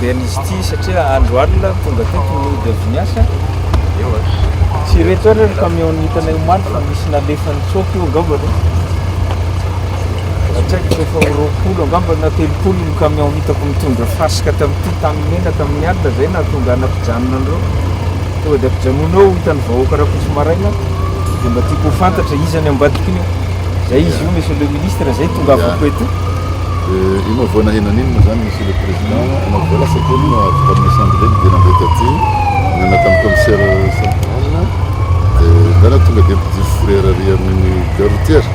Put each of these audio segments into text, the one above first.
fandehan'izy ity satria andro alina tonga teto nody avy niasa. Tsy ireto ary ny camion hitanay omaly fa misy nalefa nitsoaka io angambany. Tsy haiko fa efa ho 20 angamba na 30 ny camion hitako mitondra fasika tamin'ity tany mena tamin'ny alina izay nahatonga ahy nampijanona an'ireo. Tonga dia ampijanona eo hitan'ny vahoaka rahampitso maraina dia mba tiako ho fantatra iza ny ambadik'iny io. Zay izy io monsieur le ministre zay tongavako eto. Io moa vao naheno an'iny moa zany monsieur le président, anao vao lasa kely no avy tamin'ny assemblée dia nandeha taty, nihaona tamin'ny commissaire central dia ndana tonga dia ampidiro fourrière ary amin'ny gare routière.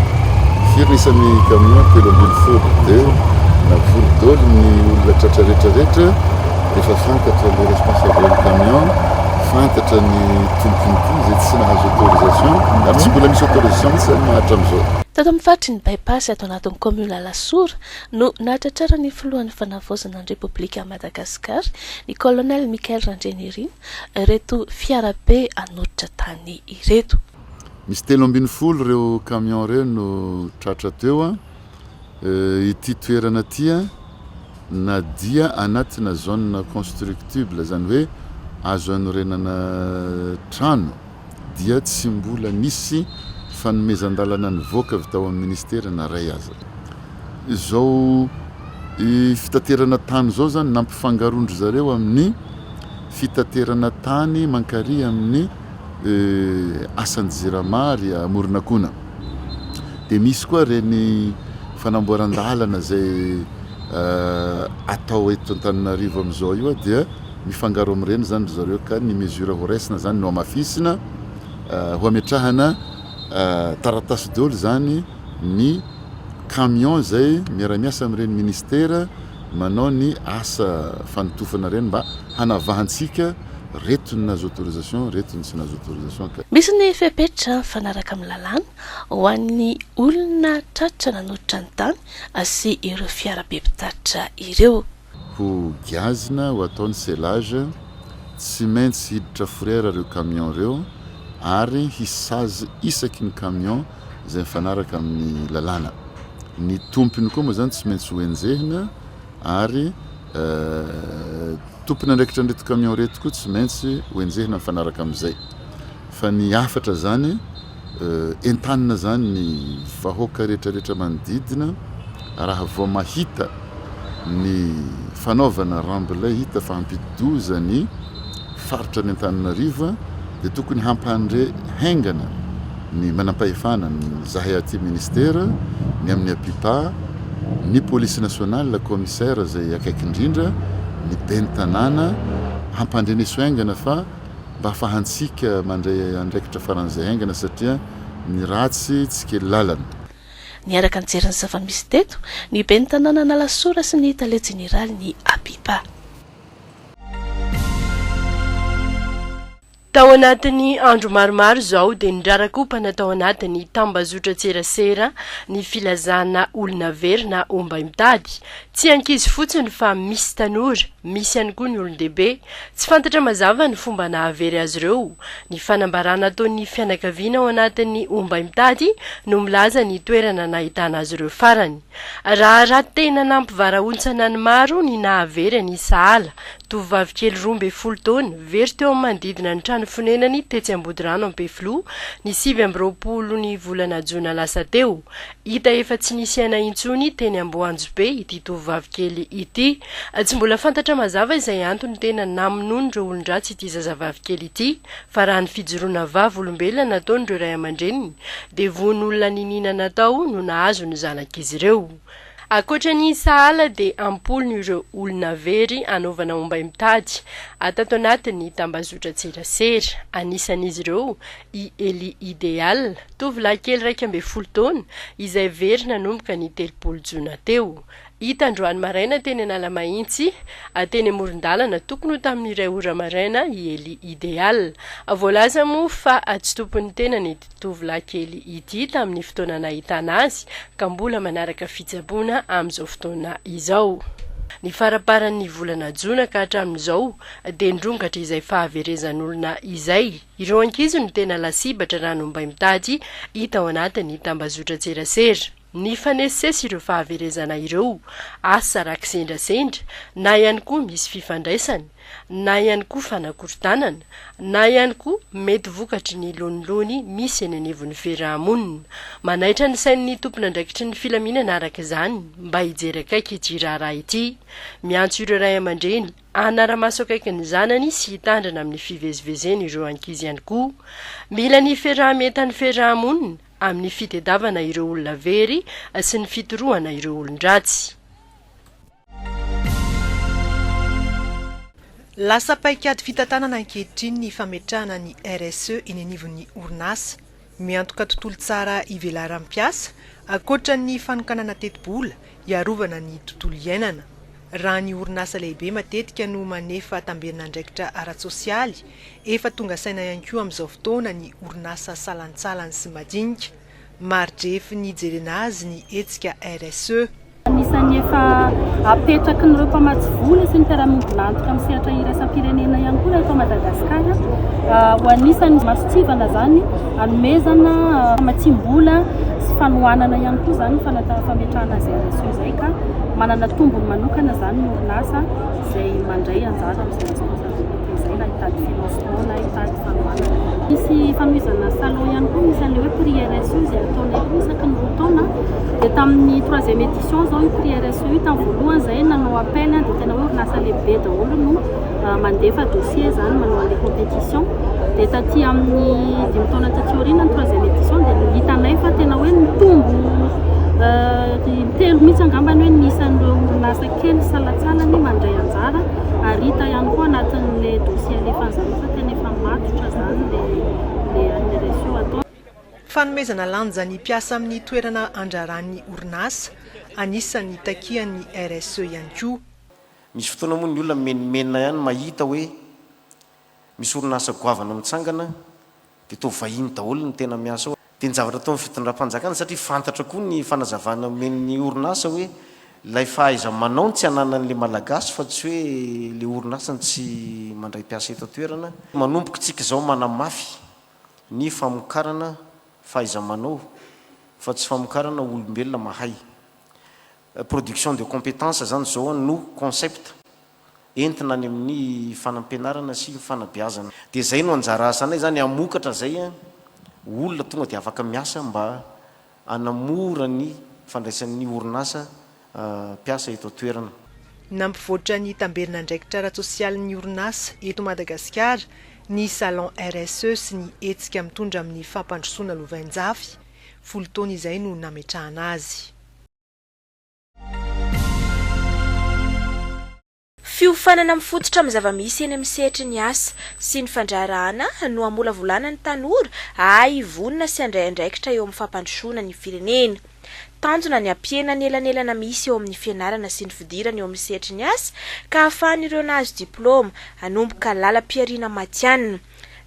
Firy ny isan'ny camion? 13 dia navory daholo ny olona tratra rehetra rehetra dia efa fantatra le responsable ny camion, fantatra ny tompony koa izay tsy nahazo autorisation ary tsy mbola misy autorisation mihitsy zany hatramin'izao. Tato amin'ny faritry ny By-pass ato anatin'ny kaominina Alasora no nahatratraran'ny filohan'ny fanavaozana ny Repoblikan'i Madagasikara, ny Colonel Michael Randrianirina, ireto fiarabe hanoritra tany ireto. Misy 13 ireo camion ireo no tratra teo. Ity toerana ity na dia anatina zone constructible, izany hoe azo anorenana trano, dia tsy mbola nisy fanomezan-dalana nivoaka avy tao amin'ny ministera na iray aza. Izao fitaterana tany izao izany nampifangaroan-dry zareo amin'ny fitaterana tany mankary amin'ny asan'ny Jirama ary Amoronakona. Dia misy koa ireny fanamboaran-dalana izay atao eto Antananarivo amin'izao io dia Mifangaro amin'ireny izany ry zareo ka ny mesure ho raisina izany no hamafisina, ho ametrahana taratasy daholo izany ny camion izay miara-miasa amin'ireny ministera manao ny asa fanotofana ireny mba hanavahantsika reto ny nahazo autorisation, reto ny tsy nahazo autorisation ka. Misy ny fepetra mifanaraka amin'ny lalàna ho an'ny olona tratra nanolotra ny tany sy ireo fiarabe mpitatitra ireo. Ho giazina ho atao ny scellage, tsy maintsy hiditra fourrière ireo camion ireo ary hisy sazy isaky ny camion izay mifanaraka amin'ny lalàna. Ny tompony koa moa izany tsy maintsy ho enjehina ary tompon'andraikitra an'ireto camion ireto koa tsy maintsy ho enjehina mifanaraka amin'izay. Fa ny hafatra izany Entanina izany ny vahoaka rehetra rehetra manodidina raha vao mahita ny fanaovana remblai hita fa hampidi-doza ny faritra any Antananarivo dia tokony hampandre haingana ny manampahefana, ny zahay aty ministera, ny amin'ny APIPA, ny polisy nationale, commissaire izay akaiky indrindra, ny ben'ny tanàna, hampandreneso haingana fa mba afahantsika mandray andraikitra faran'izay haingana satria ny ratsy tsy kely lalana. Niaraka nijery ny zava-misy teto ny ben'ny tanànan'Alasora sy ny tale jeneralin'ny APIPA. Tao anatin'ny andro maromaro izao dia nirarakompana tao anatin'ny tambazotran-tserasera ny filazana olona very na ombay mitady. Tsy ankizy fotsiny fa misy tanora, misy ihany koa ny olon-dehibe. Tsy fantatra mazava ny fomba nahavery azy ireo. Ny fanambarana ataon'ny fianakaviana ao anatin'ny Ombay Mitady no milaza ny toerana nahitana azy ireo farany. Raharaha tena nampivarahontsana ny maro ny nahavery an'i Sahala, tovovavy kely 12 taona, very teo amin'ny manodidina ny trano fonenany tetsy Ambodirano Ampefiloha, ny 29 ny volana jona lasa teo. Hita efa tsy nisy aina intsony teny Amboanjobe ity tovovavy kely ity. Tsy mbola fantatra mazava izay antony tena namonoan'ireo olon-dratsy ity zazavavy kely ity, fa raha ny fijoroana vavolombelona nataon'ireo ray aman-dreniny dia vono olona niniana natao no nahazo ny zanak'izy ireo. Ankoatra ny sahala dia am-polony ireo olona very anaovana ombay mitady tato anatin'ny tambazotran-tserasera. Anisan'izy ireo i Elie Ideal, tovolahy kely 11 taona izay very nanomboka ny 30 jona teo. Hita androany maraina teny Analamahitsy, teny amoron-dalana, tokony ho tamin'ny iray ora maraina i Elie Ideal. Voalaza moa fa tsy tompon'ny tenany ity tovolahy kely ity tamin'ny fotoana nahitana azy ka mbola manaraka fitsaboana amin'izao fotoana izao. Ny faramparan'ny volana jona ka hatramin'izao dia nirongatra izay fahaverezan'olona izay. Ireo ankizy no tena lasibatra raha nombay mitady hita ao anatin'ny tambazotran-tserasera. Nifanesisesy ireo fahaverezana ireo, asa raha kisendrasendra, na ihany koa misy fifandraisany, na ihany koa fanakorontanana, na ihany koa mety vokatry ny lonilony misy eny anivon'ny fiaraha-monina. Manaitra ny sain'ny tompon'andraikitry ny filaminana araka izany mba hijery akaiky ity raharaha ity. Miantso ireo ray aman-dreny hanara-maso akaiky ny zanany sy hitandrina amin'ny fivezivezeny ireo ankizy ihany koa. Mila ny fiaraha-mientan'ny fiaraha-monina amin'ny fitedavana ireo olona very sy ny fitorohana ireo olon-dratsy. Lasa paikady fitantanana ankehitriny ny fametrahana ny RSE eny anivon'ny orinasa. Miantoka tontolo tsara ivelaran'ny mpiasa, ankoatra ny fanokanana tetibola hiarovana ny tontolo iainana. Raha ny orinasa lehibe matetika no manefa tamberin'andraikitra ara-tsosialy, efa tonga saina ihany koa amin'izao fotoana ny orinasa salantsalany sy madinika. Mari-drefy nijerena azy ny hetsika RSE. Anisan'ny efa apetrakin'ireo mpamatsy vola sy ny mpiara-miombon'antoka amin'ny sehatra iraisam-pirenena ihany koa raha eto Madagasikara ho anisan'ny mason-tsivana izany hanomezana famatsiam-bola sy fanohanana ihany koa izany ny fametrahana izay RSE izay ka manana tombony manokana izany ny orinasa izay mandray anjara amin'izay responsabilité izay na hitady financement na hitady fanohanana. Misy fanohizana salon ihany koa misy an'ilay hoe prix RSE izay ataonay koa isaky ny 2 taona dia tamin'ny troisième édition izao io prix RSE io tamin'ny voalohany izay nanao appel dia tena hoe orinasa lehibe daholo no mandefa dossier izany manao an'ilay compétition dia taty amin'ny dimy taona taty aoriana ny troisième édition dia hitanay fa tena hoe nitombo intelo mihitsy angambany hoe ny isan'ireo orinasa kely salantsalany mandray anjara ary hita ihany koa anatin'ilay dossier alefan'izareo fa tena efa matotra izany ilay ilay RSE atao. Fanomezana lanja ny mpiasa amin'ny toerana andraran'ny orinasa, anisan'ny takian'ny RSE ihany koa. Misy fotoana moa ny olona mimenomenona ihany mahita hoe misy orinasa goavana mitsangana dia toa vahiny daholo no tena miasa ao. Dia ny zavatra ataon'ny fitondram-panjakana satria fantatra koa ny fanazavana omen'ny orinasa hoe ilay fahaiza-manao no tsy ananan'ilay Malagasy fa tsy hoe ilay orinasa no tsy mandray mpiasa eto an-toerana. Manomboka isika izao manamafy ny famokarana fahaiza-manao fa tsy famokarana olombelona mahay. Production de compétences izany izao no concept entina any amin'ny fanampianarana sy fanabeazana. Dia izay no anjara asanay izany, hamokatra izay olona tonga dia afaka miasa mba hanamora ny fandraisan'ny orinasa mpiasa eto an-toerana. Nampivoatra ny tamberin'andraikitra ara-tsosialin'ny orinasa eto Madagasikara ny Salon RSE sy ny hetsika mitondra amin'ny fampandrosoana lovainjafy. Folo taona izay no nametrahana azy. Fiofanana mifototra amin'ny zava-misy eny amin'ny sehatry ny asa sy ny fandraharahana no hamolavolana ny tanora hahay hivonona sy handray andraikitra eo amin'ny fampandrosoana ny firenena. Tanjona ny hampihena ny elanelana misy eo amin'ny fianarana sy ny fidirana eo amin'ny sehatry ny asa ka hahafahan'ireo nahazo diplaoma hanomboka lalam-pihariana matihanina.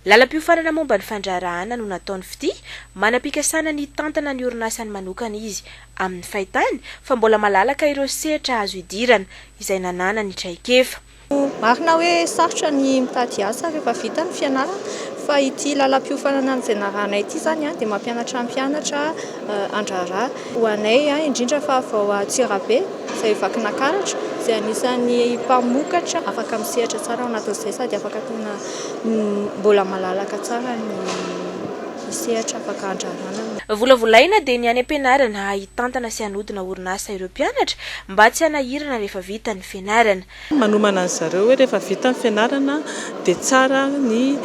Lalam-piofanana momba ny fandraharahana no nataon'i Fitia, manam-pikasana ny hitantana ny orinasany manokana izy amin'ny fahitany fa mbola malalaka ireo sehatra azo idirana izay nananany traikefa. Marina hoe sarotra ny mitady asa rehefa vita ny fianarana fa ity lalam-piofanana izay narahanay ity izany dia mampianatra ny mpianatra handraharaha. Ho anay indrindra fa vao Antsirabe izay Vakinankaratra izay anisan'ny mpamokatra afaka misehatra tsara ao anatin'izay sady afaka tena mbola malalaka tsara ny sehatra afaka handraharahana. Volavolaina dia ny any am-pianarana hahay hitantana sy hanodina orinasa ireo mpianatra mba tsy hanahirana rehefa vita ny fianarana. Manomana an-dry zareo hoe rehefa vita ny fianarana dia tsara ny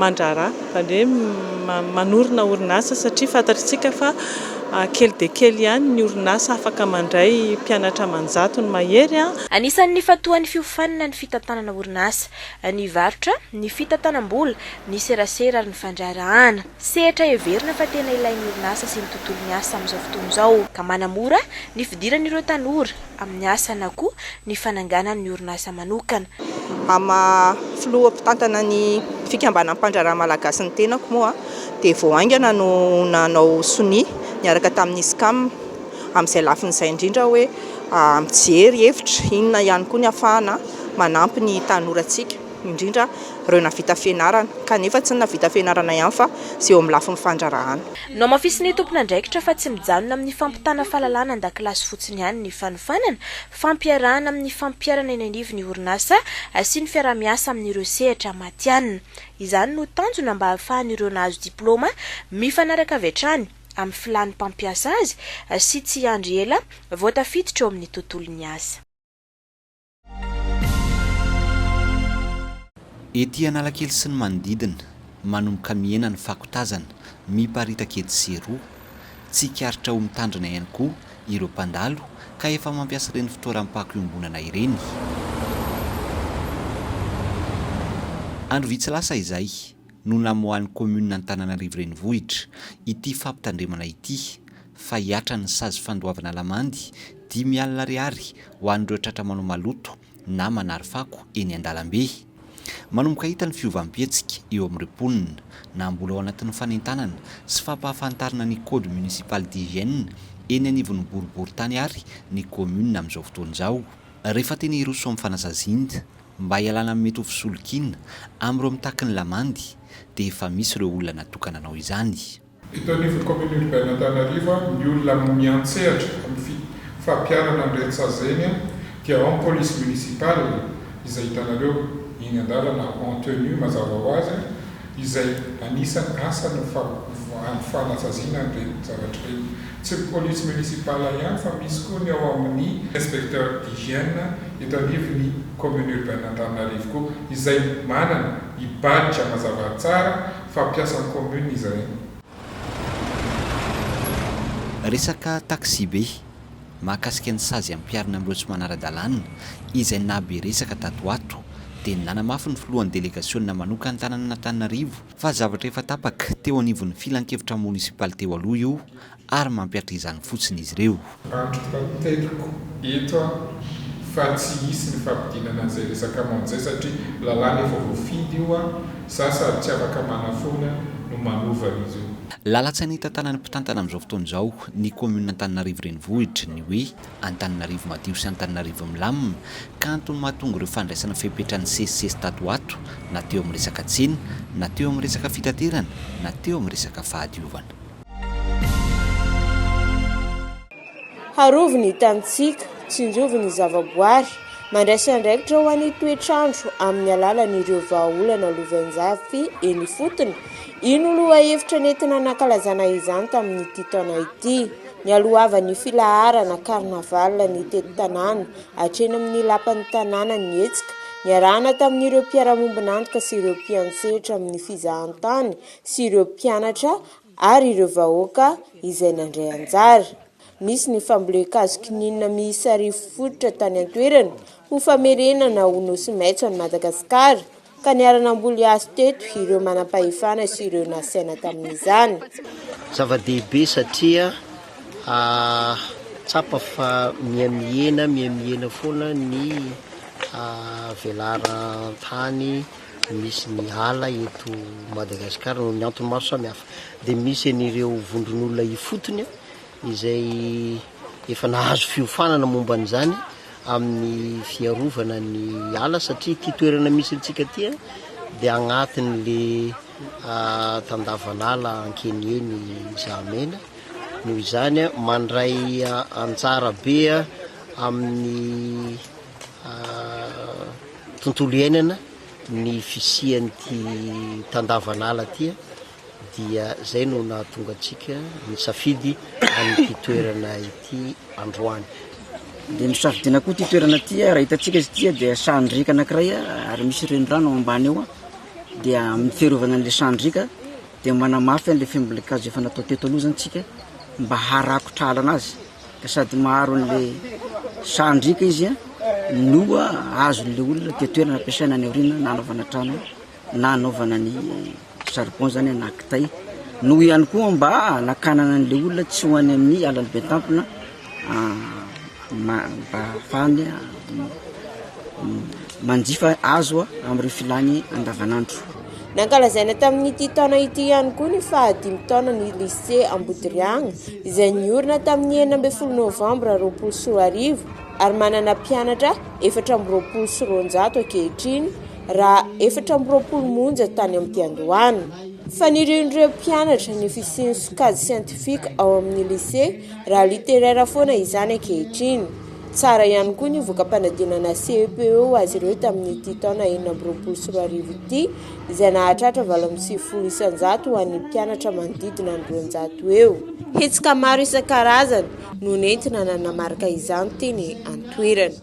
mandraharaha, izany hoe manorina orinasa satria fantatr'isika fa kely dia kely ihany ny orinasa afaka mandray mpianatra aman-jatony mahery. Anisan'ny nifantohan'ny fiofanana ny fitantanana orinasa, ny varotra, ny fitantanam-bola, ny serasera ary ny fandraharahana. Sehatra heverina fa tena ilain'ny orinasa sy ny tontolon'ny asa amin'izao fotoana izao ka manamora ny fidiran'ireo tanora amin'ny asa na koa ny fananganany ny orinasa manokana. Amin'ny maha filoha mpitantana ny fikambanan'ny mpandraharaha malagasy ny tenako moa dia vao haingana no nanao sonia niaraka tamin'ny ISCAM amin'izay lafiny izay indrindra hoe mijery hevitra inona ihany koa ny ahafahana manampy ny tanorantsika. indrindra ireo nahavita fianarana, kanefa tsy ny nahavita fianarana ihany fa izay eo amin'ny lafiny fandraharahana. Nohamafisin'ny tompon'andraikitra fa tsy mijanona amin'ny fampitana fahalalana an-dakilasy fotsiny ihany ny fanofanana, fampiarahana amin'ny fampiharana eny anivon'ny orinasa sy ny fiaraha-miasa amin'ireo sehatra matihanina. Izany no tanjona mba hahafahan'ireo nahazo diplaoma mifanaraka avy hatrany amin'ny filàn'ny mpampiasa azy sy tsy hiandry ela vao tafiditra eo amin'ny tontolon'ny asa. Ety Analakely sy ny manodidina, manomboka mihena ny fako tazana miparitaka etsy sy eroa. Tsikaritra ho mitandrina ihany koa ireo mpandalo ka efa mampiasa ireny fitoeram-pako iombonana ireny. Andro vitsy lasa izay no namoahan'ny kaominina Antananarivo Renivohitra ity fampitandremana ity fa hihatra ny sazy fandoavana lamandy 50 ariary ho an'ireo tratra manao maloto na manary fako eny an-dalambe. Manomboka hita ny fiovam-pihetsika eo amin'ireo mponina, na mbola ao anatin'ny fanentanana sy fampahafantarana ny Code municipal d'hygiène eny anivon'ny boriborintany ary ny kaominina amin'izao fotoana izao. Rehefa tena hiroso amin'ny fanasaziana mba hialana amin'ny mety ho fisolokiana amin'ireo mitaky ny lamandy dia efa misy ireo olona natokana hanao izany. Eto anivon'ny Commune Urbaine Antananarivo, ny olona miantsehatra amin'ny fampiharana an'ireny sazy ireny dia ao ny Police Municipale izay hitanareo eny an-dalana en tenue mazava ho azy, izay anisan'ny asany ny fanasaziana an'ireny zavatra ireny. Tsy ny Police Municipale ihany fa misy koa ny ao amin'ny Inspecteur d'hygiène eto anivon'ny Commune Urbaine Antananarivo koa izay manana ny badge mazava tsara fa mpiasan'ny commune izy ireny. Resaka taxibe, mahakasika ny sazy ampiharina amin'ireo tsy manara-dalàna, izay nahabe resaka tato ho ato, dia nanamafy ny filohan'ny delegasionina manokan-tanànan'Antananarivo fa zavatra efa tapaka teo anivon'ny filankevitra monisipaly teo aloha io ary mampihatra izany fotsiny izy ireo. Antitrateriko eto aho fa tsy hisy ny fampidinana an'izay resaka amende izay satria lalàna efa voafidy io an, za sady tsy afaka manafoana no manova an'izy io. Lalan-tsaina hitantanan'ny mpitantana amin'izao fotoana izao ny kaominina Antananarivo Renivohitra ny hoe Antananarivo madio sy Antananarivo milamina ka antony mahatonga ireo fandraisana fepetra nisesisesy tato ho ato na teo amin'ny resaka tsena na teo amin'ny resaka fitaterana na teo amin'ny resaka fahadiovana. Harovy ny tanintsika, tsinjovy ny zavaboary, mandraisa andraikitra ho an'ny toetr'andro amin'ny alalan'ireo vahaolana lovainjafy eny ifotony. Io no lohahevitra nentina nankalazana izany tamin'ity taona ity. Nialohavan'ny filaharana carnaval nitety tanàna hatreny amin'ny lapan'ny tanàna ny hetsika, niarahana tamin'ireo mpiara-mombon'antoka sy ireo mpiantsehatra amin'ny fizahantany sy ireo mpianatra ary ireo vahoaka izay nandray anjara. Nisy ny fambolen-kazo kininina miisa arivo fototra tany an-toerana ho famerenana ho Nosy Maitso an'i Madagasikara, ka niara-namboly hazo teto ireo manampahefana sy ireo nasaina tamin'izany. Zava-dehibe satria tsapa fa miha-mihena miha-mihena foana ny velaran-tany Misy ny ala eto Madagasikara noho ny antony maro samihafa. Dia misy an'ireo vondron'olona ifotony izay efa nahazo fiofanana momba an'izany amin'ny fiarovana ny ala satria ity toerana misy antsika ity dia agnatin'le tandavan'ala Ankeniheny Zahamena. Noho izany mandray anjara be amin'ny tontolo iainana ny fisian'ity tandavan'ala ity dia zay no nahatonga antsika nisafidy an'ity toerana ity androany. Dia nosafidiana koa ity toerana ity raha hitantsika izy ity dia sahan-driaka anankiray ary misy renirano ao ambany ao dia amin'ny fiarovana an'ilay sahan-driaka dia manamafy an'ilay fambolen-kazo efa natao teto aloha zany tsika mba haharakotra ala anazy. Ka sady maharo an'le sahan-driaka izy no azon'le olona te toerana ampiasaina any aoriana na anaovana trano na anaovana ny charbon zany na kitay no ihany koa mba hanakanana an'le olona tsy ho any amin'ny alan'ny Betampona mba ahafahany manjifa azo amin'ireo filany andavanandro. Nankalazaina tamin'ity taona ity ihany koa ny fahadimy taonan'ny Lycée Ambodiriagna izay niorina tamin'ny 16 novambra 2020 ary manana mpianatra 224 ankehitriny. raha 24 monja tany am-piandohana. Fanirian'ireo mpianatra ny fisian'ny sokajy siantifika ao amin'ny lycée raha littéraire foana izany ankehitriny. Tsara ihany koa ny voka-panadinana CEPE ho azy ireo tamin'ity taona 2026 ity izay nahatratra 98% ho an'ny mpianatra manodidina ny 200 eo. Hetsika maro isan-karazany no nentina nanamarika izany teny an-toerana.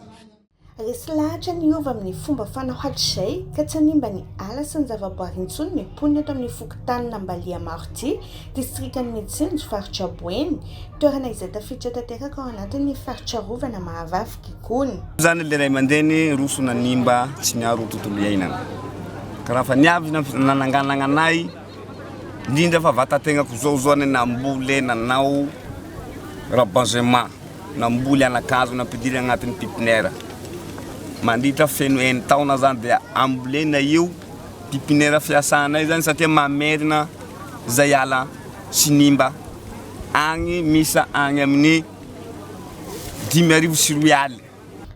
Resy lahatra ny hiova amin'ny fomba fanao hatrizay ka tsy hanimba ny ala sy ny zavaboary intsony ny mponina eto amin'ny fokontanin'Ambaliamarotia, distrikan'i Mitsinjo, faritra Boeny, toerana izay tafiditra tanteraka ao anatin'ny faritra arovana Mahavavy Kikony. Zany le ray aman-dreny roso nanimba tsy niaro tontolo iainana ka raha fa niavy nananganagna anay indrindra fa vatategnako zao zao namboly nanao reboisement Namboly anakazo nampidirina agnatin'ny pipinera. Mandritra feno enin-taona zany dia ambolena io pipinera fiasanay zany satria mamerina zay ala sinimba agny misa agny amin'ny 2005.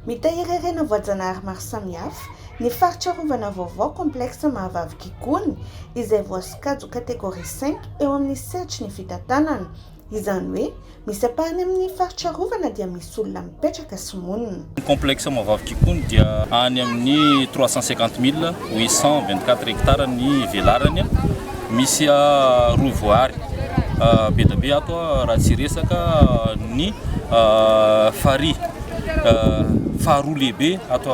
Mitahiry harena voajanahary maro samihafa ny faritra arovana vaovao Complexe Mahavavy Kikony izay voasokajy ho catégorie cinq eo amin'ny sehatry ny fitantanana. Izany hoe misy ampahany amin'ny faritra arovana dia misy olona mipetraka sy monina. Ny complexe Mahavavy Kikony dia any amin'ny 350 824 hectares ny velarany. Misy roa voary be dia be ato raha tsy hiresaka ny farihy faharoa lehibe ato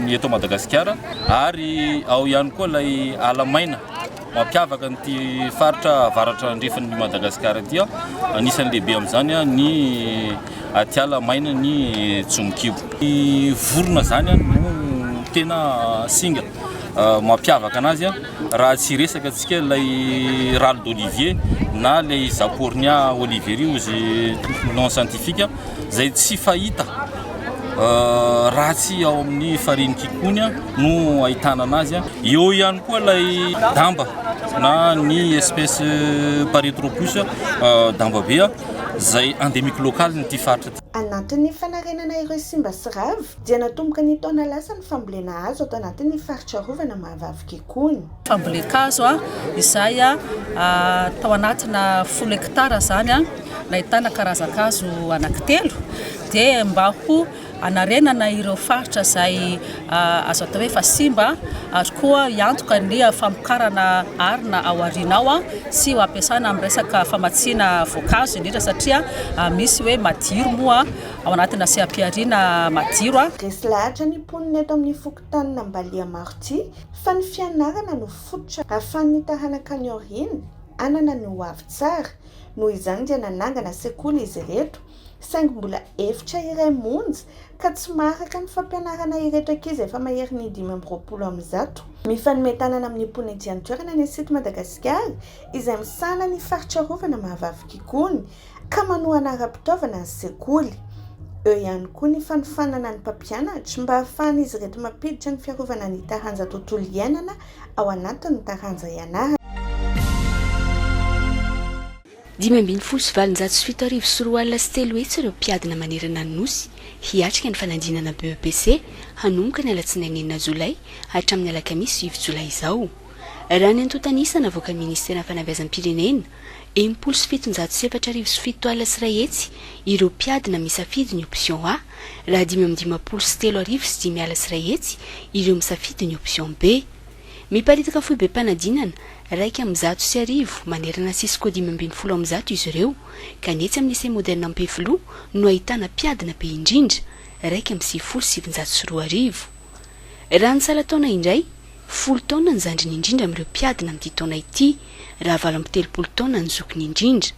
eto Madagasikara ary ao ihany koa ilay ala maina. Mampiavaka an'ity faritra avaratra andrefan'i Madagasikara ity, anisan'ny lehibe amin'izany ny atiala maina ny jomokibo. Ny vorona izany no tena singa mampiavaka anazy raha tsy hiresaka antsika ilay râle d'olivier na ilay Zapornia oliveri hozy nom scientifique izay tsy fahita raha tsy ao amin'ny farihin'i Kikony no ahitana anazy. Eo ihany koa ilay damba na ny espèce Paretropus damba be izay endémique local n'ity faritra ity. Anatin'ny fanarenana ireo simba sy rava dia natomboka ny taona lasa ny fambolena hazo ato anatin'ny faritra arovana Mahavavy Kikony. Fambolen-kazo izay tao anatina folo hektara izany nahitana karazan-kazo anankitelo dia mba ho hanarenana ireo faritra izay azo atao hoe efa simba ary koa hiantoka ny famokarana arina ao aoriana ao sy ho ampiasana amin'ny resaka famatsiana voankazo indrindra satria misy hoe madiro moa ao anatina seha-pihariana madiro. Resy lahatra ny mponina eto amin'ny fokontanin'Ambaliamarotia fa ny fianarana no fototra ahafahan'ny taranaka any aoriana hanana ny ho avy tsara, noho izany dia nanangana sekoly izy ireto saingy mbola efitra iray monja ka tsy maharaka ny fampianarana ireto ankizy efa maherin'ny 125. Mifanome tanana amin'ny mponina ety an-toerana ny Site Madagasikara izay misahana ny faritra arovana Mahavavy Kikony ka manohana ara-pitaovana ny sekoly. Eo ihany koa ny fanofanana ny mpampianatra mba hahafahan'izy ireto mampiditra ny fiarovana ny taranja tontolo iainana ao anatin'ny taranja ianarana. 77 200 ireo mpiadina manerana ny Nosy hiatrika ny fanadinana BEPC hanomboka ny alatsinainy enina jolay hatramin'ny alakamisy sivy jolay izao. Raha ny antontan'isa navoakan'ny minisiteran'ny fanabeazam-pirenena, 760 760 ireo mpiadina misafidy ny option A, raha 155 105 ireo misafidy ny option B. Miparitaka foibem-panadinana 11 manerana Cisco 115 izy ireo, ka ny etsy amin'ny Lycée Moderne Ampefiloha no ahitana mpiadina be indrindra, 1991. Raha ny salan-taona indray, folo taona ny zandriny indrindra amin'ireo mpiadina amin'ity taona ity, raha 38 taona ny zokiny indrindra.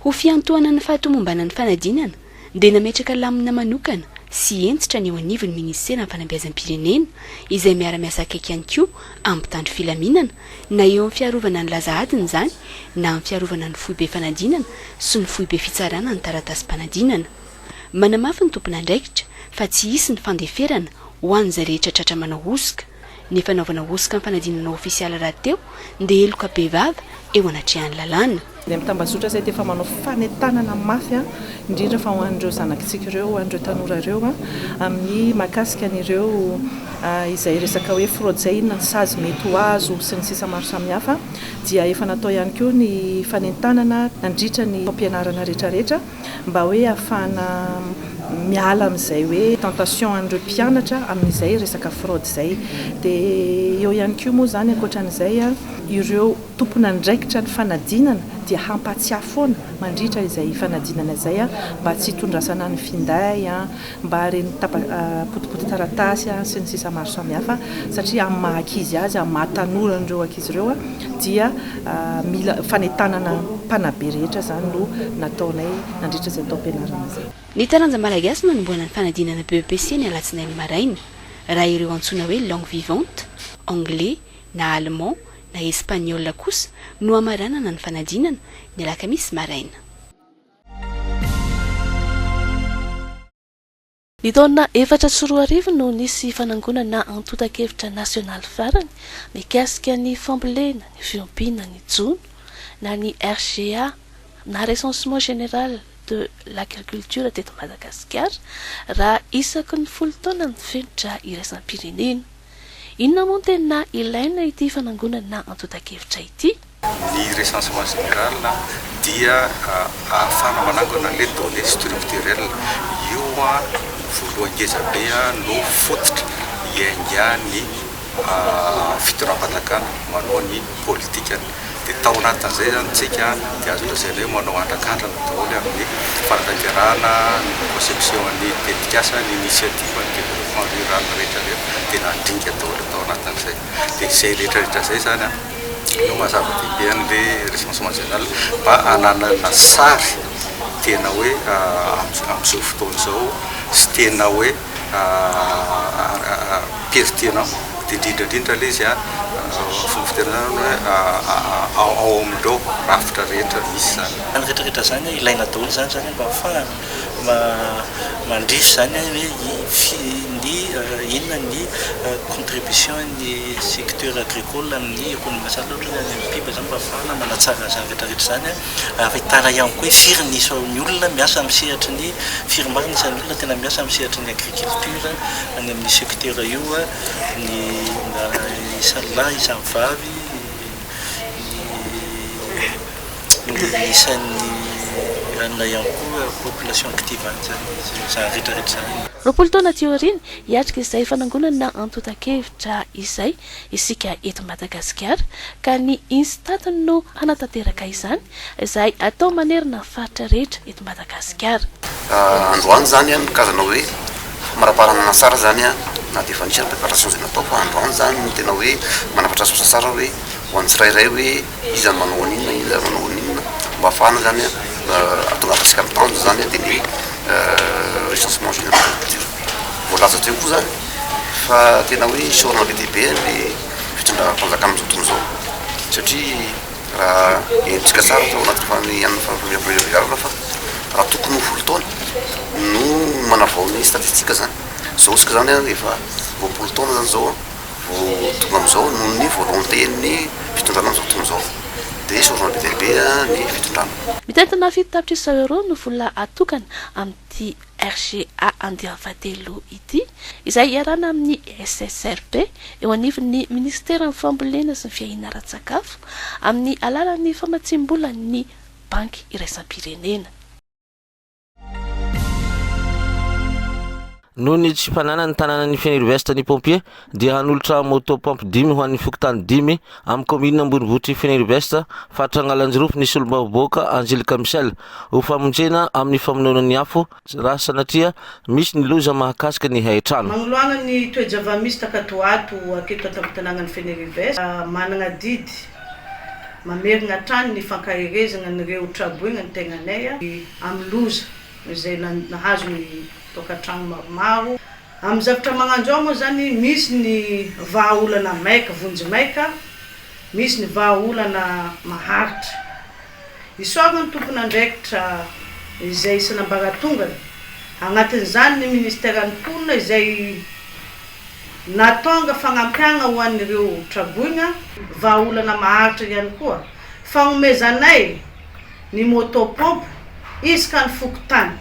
Ho fiantohana ny fahatomombanan'ny fanadinana dia nametraka lamina manokana sy hentitra ny eo anivon'ny minisiteran'ny fanabeazam-pirenena izay miara-miasa akaiky ihany koa amin'ny mpitandro filaminana na eo amin'ny fiarovana ny laza adina izany na amin'ny fiarovana ny foibe fanadinana sy ny foibe fitsarana ny taratasim-panadinana. Manamafy ny tompon'andraikitra fa tsy hisy ny fandeferana ho an'izay rehetra tratra manao hosoka. Ny fanaovana hosoka amin'ny fanadinana ofisialy rahateo dia heloka bevava eo anatrehan'ny lalàna. Ny amin'ny tambazotra izay dia efa manao fanentanana mafy indrindra fa ho an'ireo zanakitsika ireo, ho an'ireo tanora ireo amin'ny mahakasika an'ireo izay resaka hoe fraude izay, inona ny sazy mety ho azo sy ny sisa maro samihafa dia efa natao ihany koa ny fanentanana nandritra ny taom-pianarana rehetrarehetra mba hoe ahafahana miala amin'izay hoe tentation an'ireo mpianatra amin'izay resaka fraude izay. Dia eo ihany koa moa izany ankoatran'izay ireo tompon'andraikitra ny fanadinana dia hampatsiahy foana mandritra izay fanadinana izay mba tsy hitondrasana ny finday, mba ireny tapa potipoti-taratasy sy ny sisa maro samihafa satria amin'ny maha ankizy azy, amin'ny maha tanora an'ireo ankizy ireo dia mila fanentanana mpanabe rehetra izany no nataonay nandritra izay taom-pianarana izay. Ny taranja malagasy no hanombohana ny fanadinana BEPC ny alatsinainy maraina, raha ireo antsoina hoe langue vivante, anglais na allemand na espagnol kosa no hamaranana ny fanadinana ny alakamisy maraina. Ny taona 2004 no nisy fanangonana antontan-kevitra nasionaly farany mikasika ny fambolena, ny fiompiana, ny jono, na ny RGA na Recensement Général de l'Agriculture teto Madagasikara raha isaky ny folo taona ny fenitra iraisam-pirenena. Inona moa no tena ilaina ity fanangonana antontan-kevitra ity? Ny recensement général dia ahafahana manangona an'ilay données structurelles. Io voalohany ngeza be no fototra iaingan'ny fitondram-panjakana manao ny politikany. Dia tao anatin'izay izany isika dia azo lazaina hoe manao andrakandrana daholo amin'ny fanatanterahana ny conception ny tetikasa, ny initiative ny développement rural rehetra rehetra dia nandringa daholo tao anatin'izay. Dia izay rehetra rehetra izay izany an. no maha zava-dehibe an'le recensement général mba hananana sary tena hoe amin'izao fotoana izao sy tena hoe pertinent dia indrindra indrindra ilay izy an, fomba fitenenana zany hoe ao amin'ireo rafitra rehetra misy izany. Izany rehetra rehetra izany ilaina daholo izany izany mba hahafahana mandrefy izany hoe ny inona ny contribution ny secteur agricole amin'ny économie nationale ohatra hoe any amin'ny PIB izany mba hahafahana manatsara an'izany rehetra rehetra izany ary ahitana ihany koa hoe firy ny isan'ny olona miasa amin'ny sehatry ny firy marina ny isan'ny olona tena miasa amin'ny sehatry ny agriculture any amin'ny secteur io ny isan'ny lahy isan'ny vavy ny isan'ny anona ihany koa population active any izany izany rehetra rehetra izany. 20 taona aty aoriana, hiatrika izay fanangonana antontan-kevitra izay isika eto Madagasikara, ka ny Instat no hanatanteraka izany, izay atao manerana ny faritra rehetra eto Madagasikara. Androany izany no karazana hoe famaraparanana tsara izany na dia efa nisy ary préparation izay natao fa androany izany no tena hoe manafatra tsara hoe ho an'ny tsirairay hoe iza no manao an'inona, iza no manao an'inona, mba ahafahana izany ahatongavantsika amin'ny tanjona izany dia ny recensement général de culture. Voalaza teo koa izany fa tena hoe isaorana be dia be ny fitondram-panjakana amin'izao fotoana izao satria raha henontsika tsara tao anatin'ny fampivelarana fa raha tokony ho folo taona no manavao ny statistique izany, izao isika izany efa 20 taona izany izao. Vao tonga amin'izao noho ny volonté-n'ny fitondrana amin'izao fotoana izao dia isaorana be dia be ny fitondrana. Mitentina 7 tapitrisa euros no vola atokana amin'ity RGA andiany fahatelo ity, izay iarahana amin'ny SSRP eo anivon'ny minisiteran'ny Fambolena sy ny Fiahiana ara-tsakafo, amin'ny alalan'ny famatsiam-bolan'ny Banky iraisam-pirenena. Noho ny tsy fananan'ny tanànan'i Fenerive-Est ny pompier dia hanolotra moto pompe dimy ho an'ny fokontany dimy amin'ny kaominina ambonivohitr'i Fenerive-Est, faritra Analanjirofo ny solombavambahoaka Angelica Michel ho famonjena amin'ny famonoana ny afo raha sanatria misy ny loza mahakasika ny hain-trano. Manoloana ny toe-java-misy takatoato aketo an-tampon-tanànan'i Fenerive-Est, manana adidy mamerina hatrany ny fankaherezana an'ireo traboina ny tegnanay amin'ny loza izay nahazo ny tokantrano maromaro. Amin'ny zavatra magnanjo moa zany misy ny vahaolana maika, vonjimaika, misy ny vahaolana maharitra. Isaorana ny tompon'andraikitra izay isan'ambaratongany, agnatin'izany ny Ministeran'ny Mponina izay nahatonga fagnampiagna ho an'ireo traboigna, vahaolana maharitra ihany koa fagnomezanay ny moto pompe isaka ny fokontany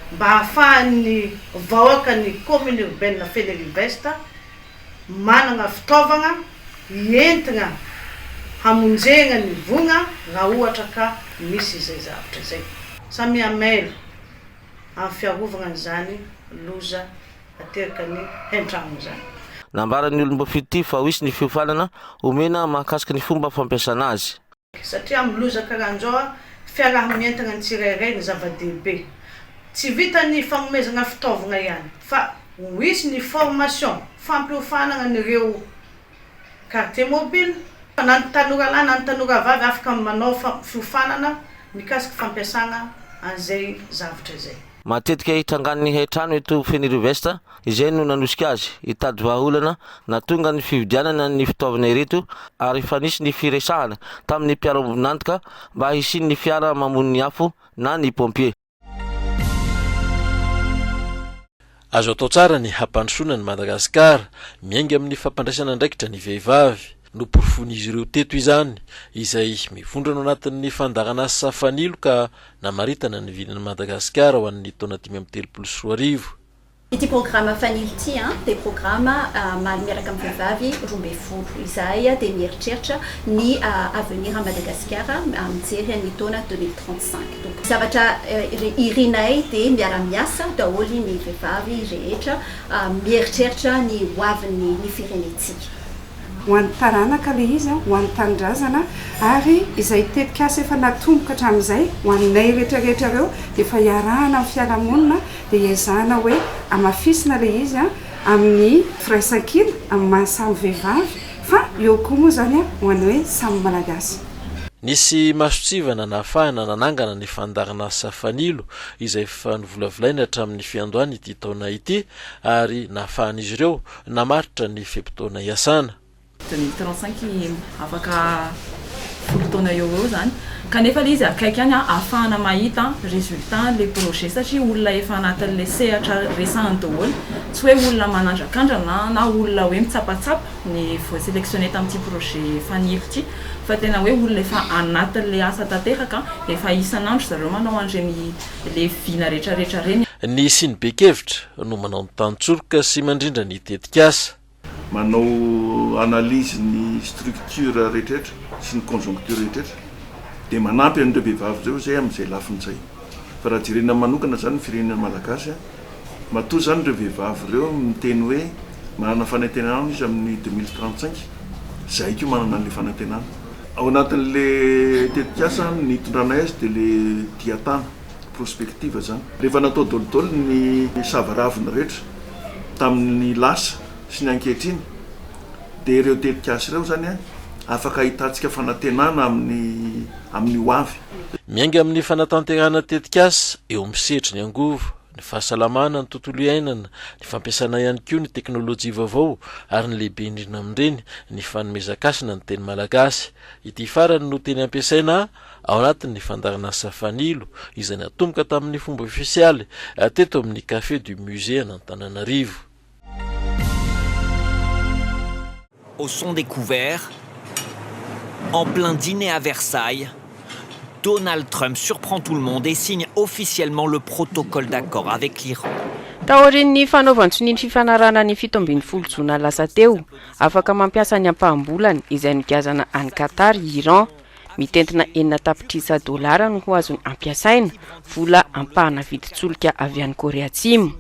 mba ahafahan'ny vahoakan'ny commune urbaine Fenerive-Est. managna fitaovagna entigna hamonjegna ny voigna raha ohatra ka misy izay zavatra izay. Samia mailo amin'ny fiarovagna an'izany loza ateraka ny haintragno izany. Nambaran'ny olom-boafidy ity fa ho hisy ny fiofanana omena mahakasika ny fomba fampiasana azy. Satria amin'ny loza karahan'izao, fiaraha-mientana ny tsirairay no zava-dehibe. Tsy vitan'ny fagnomezagna fitaovagna ihany fa ho hisy ny formation, fampiofanagna an'ireo quartier mobile, na ny tanora lahy na ny tanora vavy afaka manao fiofanana mikasika fampiasagna an'izay zavatra izay. Matetika hitrangan'ny hain-trano eto Fenerive-Est, izay no nanosika azy hitady vahaolana nahatonga ny fividianana ny fitaovana ireto ary efa nisy ny firesahana tamin'ny mpiara-ombon'antoka mba hisian'ny fiara mamono ny afo na ny pompier. Azo atao tsara ny hampandrosoana an'i Madagasikara, miainga amin'ny fampandraisana andraikitra ny vehivavy. Noporofoin'izy ireo teto izany, izay mivondrona ao anatin'ny fandaharanasa Fanilo ka namaritana ny vinan'i Madagasikara ho an'ny taona 2035. Ity programa Fanilo ity dia programa miaraka amin'ny vehivavy 12. Izahay dia mieritreritra ny avenir an'i Madagasikara mijery an'ny taona 2035. Donc zavatra irinay dia miara-miasa daholo ny vehivavy rehetra mieritreritra ny hoavin'ny ny firenentsika. Ho an'ny taranaka ilay izy, ho an'ny tanindrazana ary izay tetikasa efa natomboka hatramin'izay ho anay rehetra rehetra ireo dia efa iarahana amin'ny fiarahamonina dia iezahana hoe hamafisina ilay izy amin'ny firaisankina amin'ny maha samy vehivavy fa eo koa moa izany ho an'ny hoe samy Malagasy. Nisy mason-tsivana nahafahana nanangana ny fandaharanasa Fanilo izay efa novolavolaina hatramin'ny fiandohan'ity taona ity ary nahafahan'izy ireo namaritra ny fe-potoana iasana. 2035 afaka folo taona eo ho eo izany kanefa ilay izy akaiky ihany ahafahana mahita résultat an'ilay projet satria olona efa anatin'ilay sehatra resahiny daholo tsy hoe olona manandrakandrana na olona hoe mitsapatsapa ny voa-sélectionné tamin'ity projet Fanilo ity fa tena hoe olona efa anatin'ilay asa tanteraka efa isan'andro zareo manao an'ireny ilay vina rehetrarehetra ireny. Ny siniben-kevitra no manao ny tantsoroka sy mandrindra ny tetikasa. Manao analyse ny structure rehetrarehetra sy ny conjoncture rehetrarehetra dia manampy an'ireo vehivavy ireo izay amin'izay lafiny izay. Fa raha jerena manokana izany ny firenena malagasy, matoa izany ireo vehivavy ireo miteny hoe manana fanantenana izy amin'ny 2035, izahay koa manana an'ilay fanantenana. Ao anatin'ilay tetikasa nitondranay azy dia ilay dian-tany, prospective izany. Rehefa natao daholo ny savaravina rehetra tamin'ny lasa sy ny ankehitriny dia ireo tetikasa ireo izany afaka ahitantsika fanantenana amin'ny amin'ny ho avy. Miainga amin'ny fanatanterahana tetikasa eo amin'ny sehatry ny angovo, ny fahasalamana, ny tontolo iainana, ny fampiasana ihany koa ny teknolojia vaovao ary ny lehibe indrindra amin'ireny ny fanomezan-kasina ny teny malagasy. Ity farany no teny ampiasaina ao anatin'ny fandaharanasa Fanilo izay natomboka tamin'ny fomba ofisialy teto amin'ny Café du Musée an'Antananarivo. Au son des couverts, en plein dîner à Versailles, Donald Trump surprend tout le monde et signe officiellement le protocole d'accord avec l'Iran. Taorian'ny fanaovan-tsonia ny fifanarahana ny 17 jona lasa teo, afaka mampiasa ny ampaham-bolany izay nogiazana any Qatar i Iran. Mitentina enina tapitrisa dolara no ho azony ampiasaina, vola ampahana vidin-tsolika avy any Korea Atsimo.